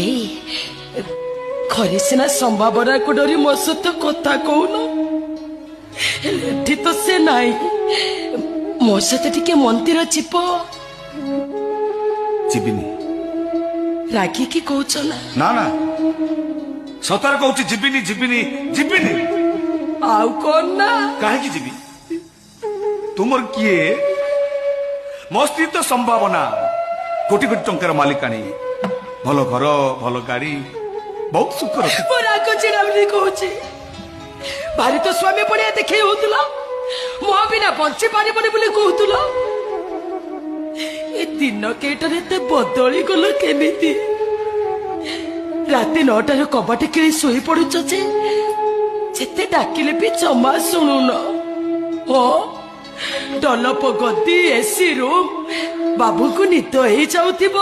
ଏଇ ଘରେ ସିନା ସମ୍ଭାବନାକୁ ଡରି ମୋ ସହିତ କଥା କହୁନ, ହେଲେ ଏଠି ତ ସେ ନାହିଁ। ମୋ ସହିତ ଟିକେ ମନ୍ଦିର ଯିବ? ଯିବିନି। ରାଗିକି କହୁଛ ନା? ନା ନା, ସତରେ କହୁଛି, ଯିବିନି, ଯିବିନି, ଯିବିନି। ଆଉ କଣ ନା? କାହିଁକି ଯିବି? ତୁମର କିଏ? ମୋ ସ୍ତ୍ରୀ ତ ସମ୍ଭାବନା, କୋଟି କୋଟି ଟଙ୍କାର ମାଲିକାଣୀ, ଭଲ ଘର, ଭଲ ଗାଡି, ବହୁତ ସୁଖ ରଖି। ମୋ ରାଗ ଚିଡ଼ା ବୋଲି କହୁଛି। ଭାରି ତ ସ୍ୱାମୀ ପଣିଆ ଦେଖେଇ ହଉଥିଲ, ମୋ ବିନା ବଞ୍ଚି ପାରିବନି ବୋଲି କହୁଥିଲ। ଏ ଦିନ କେଇଟାରେ ଏତେ ବଦଳି ଗଲ କେମିତି? ରାତି 9ଟାରେ କବାଟ କିଳି ଶୋଇ ପଡୁଛ ଯେ, ଯେତେ ଡାକିଲେ ବି ଜମା ଶୁଣୁନ। ହଁ, ଡନଲପ ଗଦି, ଏସି ରୁମ୍, ବାବୁଙ୍କୁ ନିଦ ହେଇଯାଉଥିବ।